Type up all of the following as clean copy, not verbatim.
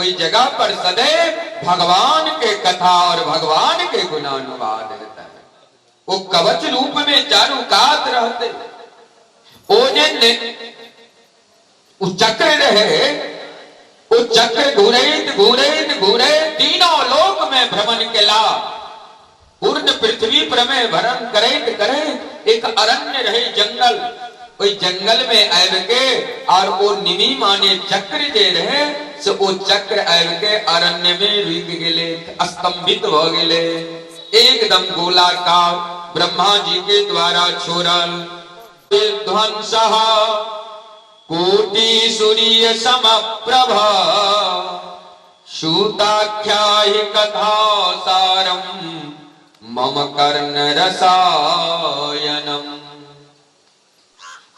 ओहि जगह पर सदैव भगवान के कथा और भगवान के गुणानुवाद हेतै। ओ कवच रूप में चारू कात रहते। ओ जे ने ओ चक्र रहे, ओ चक्र घुरैत घुरैत घुरैत तीनों लोक में भ्रमण केला। पूर्ण पृथ्वी पर में भ्रमण करैत करैत एक अरण्य रहे, जंगल। ओहि जंगल में आबि के और ओ निमि माने चक्र जे रहे से ओ चक्र आबि के अरण्य में रुकि गेले, स्तंभित भ गेले, एकदम गोलाकार ब्रह्मा जी के द्वारा छोड़ल। विध्वंस कोटि सूर्य समप्रभ सूताख्याहि कथा सारम मम कर्ण रसायनम।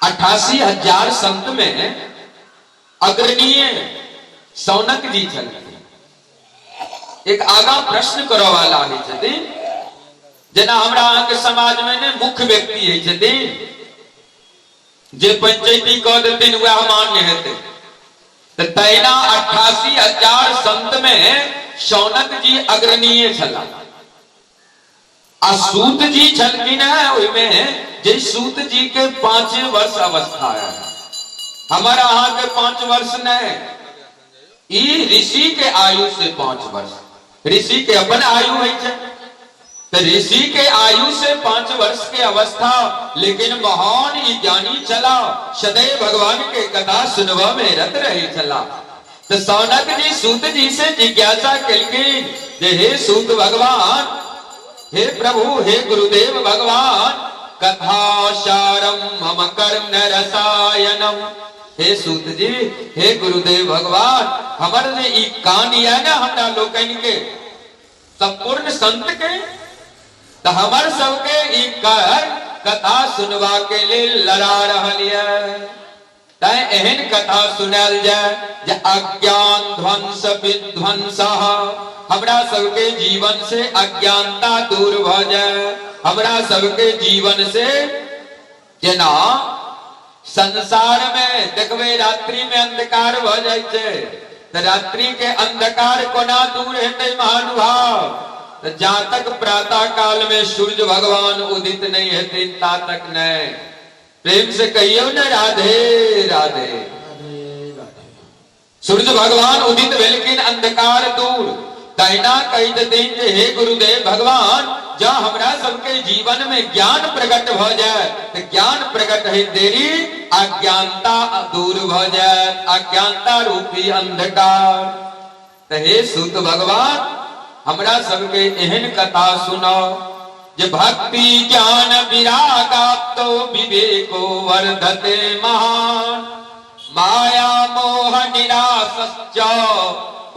88,000 संत में अग्रणीय सौनक जी छलखिन। एक आगा प्रश्न करऽ वाला होइ छथिन, जेना हमरा अहाँके समाजमे ने मुख्य व्यक्ति होइ छथिन, जे पंचैती कऽ देथिन वएह मान्य हेतै, तऽ तहिना 88,000 संत मे शौनक जी अग्रणीय छलाह आ सूत जी छलखिन हेँ ओहिमे, जे सूत जी के 5 वर्ष अवस्था है, हमर अहाँके 5 वर्ष नहि, ई ऋषि के आयु से 5 वर्ष। ऋषि के अपन आयु होइ छै, तऽ ऋषि के आयु से 5 वर्ष के अवस्था, लेकिन महान ई ज्ञानी छला, सदैव भगवान के कथा सुनबा में रत रहे छला। तऽ सौनक जी सूत जी से जिज्ञासा केलखिन जे हे सूत भगवान, हे प्रभु, हे गुरुदेव भगवान, कथा सारम मम कर्ण रसायनम। हे सूत जी, हे गुरुदेव भगवान, हमर जे ई कान यऽ ने, हमरा लोकनि के संपूर्ण संत के, तऽ हमर सबके ई कर कथा सुनबा के लेल लड़ा रहल यऽ, तैं एहन कथा सुनायल जाय जे अज्ञान ध्वंस विध्वंस, हमरा सबके जीवन से अज्ञानता दूर भऽ जाय, हमरा सबके जीवन से। जेना संसार में देखबै रात्रि में अंधकार भऽ जाइ छै, तऽ रात्रि के अंधकार कोना दूर हेतै महानुभाव? तऽ जा तक प्रातः काल में सूर्य भगवान उदित नहीं हेथिन ता तक नहीं। प्रेम से कहियौ ने राधे राधे। सूर्य भगवान उदित भेलखिन, अंधकार दूर। तहिना कहि देथिन जे हे गुरुदेव भगवान, जँ हमरा सबके जीवन में ज्ञान प्रकट भऽ जाय तऽ ज्ञान प्रकट होइत देरी अज्ञानता दूर भऽ जायत, अज्ञानता रूपी अंधकार। तऽ हे सूत भगवान, हमरा सबके एहन कथा सुनाउ जे भक्ति ज्ञान विरागाप्तो विवेको वर्धते महान, माया मोह निराशश्च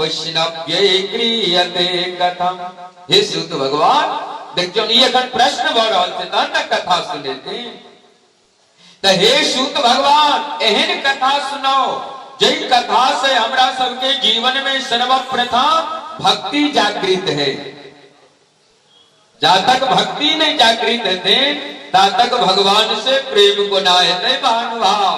वैष्णव्यै क्रियते कथम। हे सूत भगवान, देखियौ ई एखन प्रश्न भऽ रहल छै तहन ने कथा सुनेथिन। तऽ हे सूत भगवान, एहन कथा सुनाओ जाहि कथा से हमरा सबके जीवन में सर्वप्रथम भक्ति जागृत है। जा तक भक्ति नहीं जागृत हेतै ता तक भगवान से प्रेम कोना हेतै महानुभाव?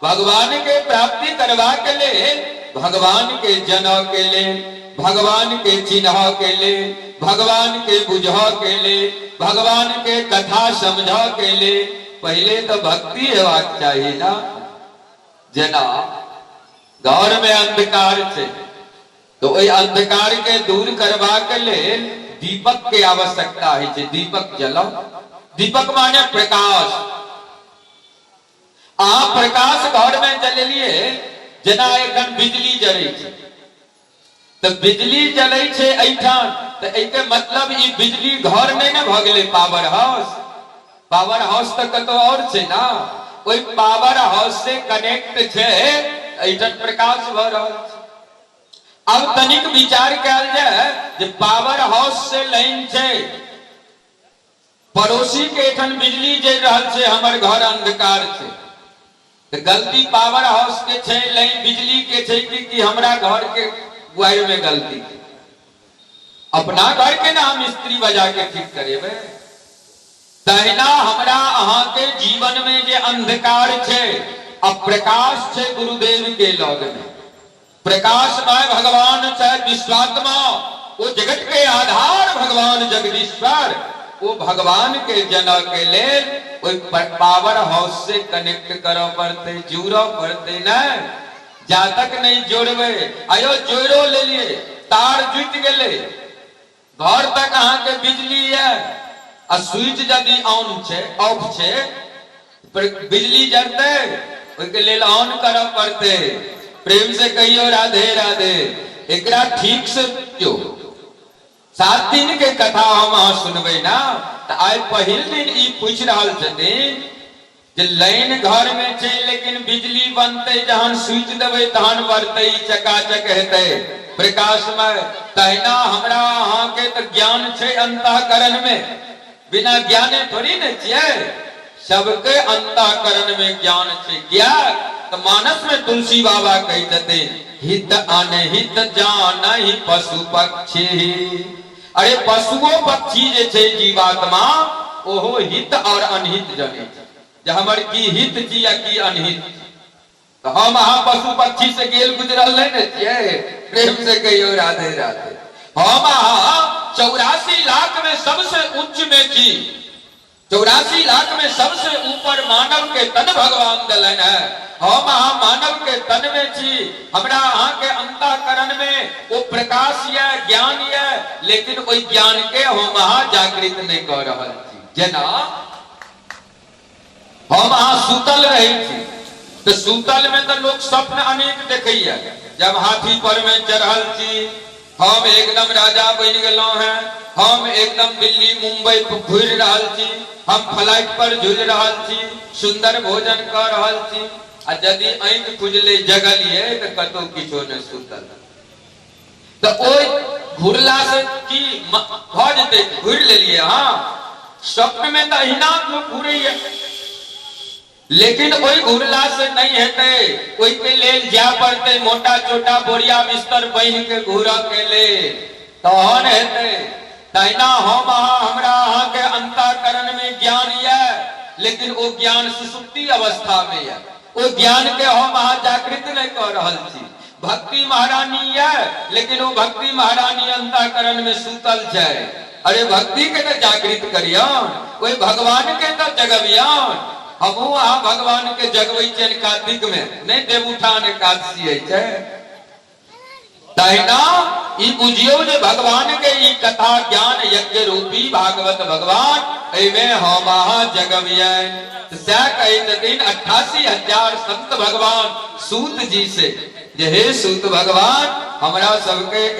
भगवान के प्राप्ति करबा के लेल, भगवान के जन के लेल, भगवान के चिन्ह के लेल, भगवान के बुझ के लेल, भगवान के कथा समझ के लेल पहिले तो भक्ति हेबाक चाही ना। जेना घर में अंधकार छै तऽ ओहि अंधकार के दूर करबाक लेल दीपक के आवश्यकता होइ छै। दीपक जलाउ, दीपक माने प्रकाश। अहाँ प्रकाश घर में जलेलिए, जेना एखन बिजली जरै छै, तऽ बिजली जलै छै एहिठाम, तऽ एहिके मतलब ई बिजली घर नहि ने भऽ गेलै पावर हाउस। पावर हाउस तऽ कतौ आओर छै ना, ओहि पावर हाउस से कनेक्ट छै, एहिठाम प्रकाश भऽ रहल छै। अब तनिक विचार कयल जाय जे पावर हाउस से लाइन छै, पड़ोसी के एठन बिजली जरि रहल छै, हमर घर अंधकार छै, तऽ गलती पावर हाउस के छै, लाइन बिजली के छै कि हमरा घर के वायर में गलती छै? अपना घर के ना हम स्त्री बजा के ठीक करेबै। तहिना हमरा अहाँ के जीवन में जे अंधकार छै, अप्रकाश छै गुरुदेव के लग में। प्रकाशमय भगवान छथि विश्वात्मा, ओ जगत के आधार भगवान जगदीश्वर। ओ भगवान के जनऽ के लेल ओहि पावर हाउस से कनेक्ट करऽ पड़तै, जुड़ऽ पड़तै। नहि जा तक नहि जोड़बै, आयो जोड़ो लेलियै, तार जुटि गेलै, घर तक अहाँके बिजली यऽ आ स्विच यदि ऑन छै ऑफ छै, पर बिजली जरतै? ओहिके लेल ऑन करऽ पड़तै। प्रेम से कहियो राधे राधे। एकरा ठीक से बुझियौ। 7 दिन के कथा हम अहाँ सुनबै ना, तऽ आइ पहिल दिन ई पूछि रहल छथिन जे लाइन घर में छै लेकिन बिजली बनतै जहन स्विच देबै तहन बढ़तै, ई चकाचक हेतै प्रकाशमय। तहिना हमरा अहाँके तऽ ज्ञान छै अंतःकरण में, बिना ज्ञाने थोड़ी ने छियै। सबके अंतःकरण में ज्ञान छै। किया तऽ मानस में तुलसी बाबा कहै छथिन, हित अनहित जानहि पशु पक्षी। अरे पशुओ पक्षी जे छै जीवात्मा, ओहो हित और अनहित जनै छै जे हमर की हित छी या की अनहित छी। तऽ हम अहाँ पशु पक्षी से गेल गुजरल नहि ने छियै। प्रेम से कहियौ राधे राधे। हम अहाँ 84 लाख में सबसे उच्च में छी। 84 लाख में सबसे ऊपर मानव के तन भगवान देलनि है। हम अहाँ मानव के तन में छी। हमरा अहाँ के अंतःकरण में ओ प्रकाश यऽ, ज्ञान यऽ, लेकिन ओहि ज्ञान के हम अहाँ जागृत नहि कऽ रहल छी। जेना हम अहाँ सुतल रहै छी तऽ सुतल में तऽ लोक स्वप्न अनेक देखैया, जब हाथी पर में चढ़ल छी, हम एकदम राजा बनि गेलहुँ हेँ, हम एकदम दिल्ली मुंबई घुरि रहल छी, हम फ्लाइट पर झूलि रहल छी, सुन्दर भोजन कऽ रहल छी। आ यदि आँखि खुजलै, जगलियै, तऽ कतहु किछो नहि, सुतल। तऽ ओहि घुरला से की भऽ जेतै? घुरि लेलियै अहाँ स्वप्नमे तऽ अहिना लोक घुरैया, लेकिन ओहि घुरला से नहि हेतै। ओहिके लेल जाय पड़तै मोटा चोटा बोरिया बिस्तर बान्हि के घूरऽ के लेल, तहन हेतै। तहिना हम अहाँ, हमरा अहाँके अंतःकरण में ज्ञान यऽ, लेकिन ओ ज्ञान सुसुप्ति अवस्था में यऽ। ओ ज्ञान के हम अहाँ जागृत नहि कऽ रहल छी। भक्ति महारानी यऽ, लेकिन ओ भक्ति महारानी अंतःकरण में सुतल छै। अरे भक्ति के तऽ जागृत करियौन, ओहि भगवान के तऽ जगबियौन। हमहूँ अहाँ भगवान के जगबै छियनि कार्तिक में, नहि देवउठान एकादशी होइ छै। तहिना ई बुझियौ जे भगवान के ई कथा ज्ञान यज्ञ रूपी भागवत भगवान, एहिमे हम अहाँ जगबियनि। सएह कहै छथिन 88,000 संत भगवान सूत जी से जे हे सूत भगवान, हमरा सबके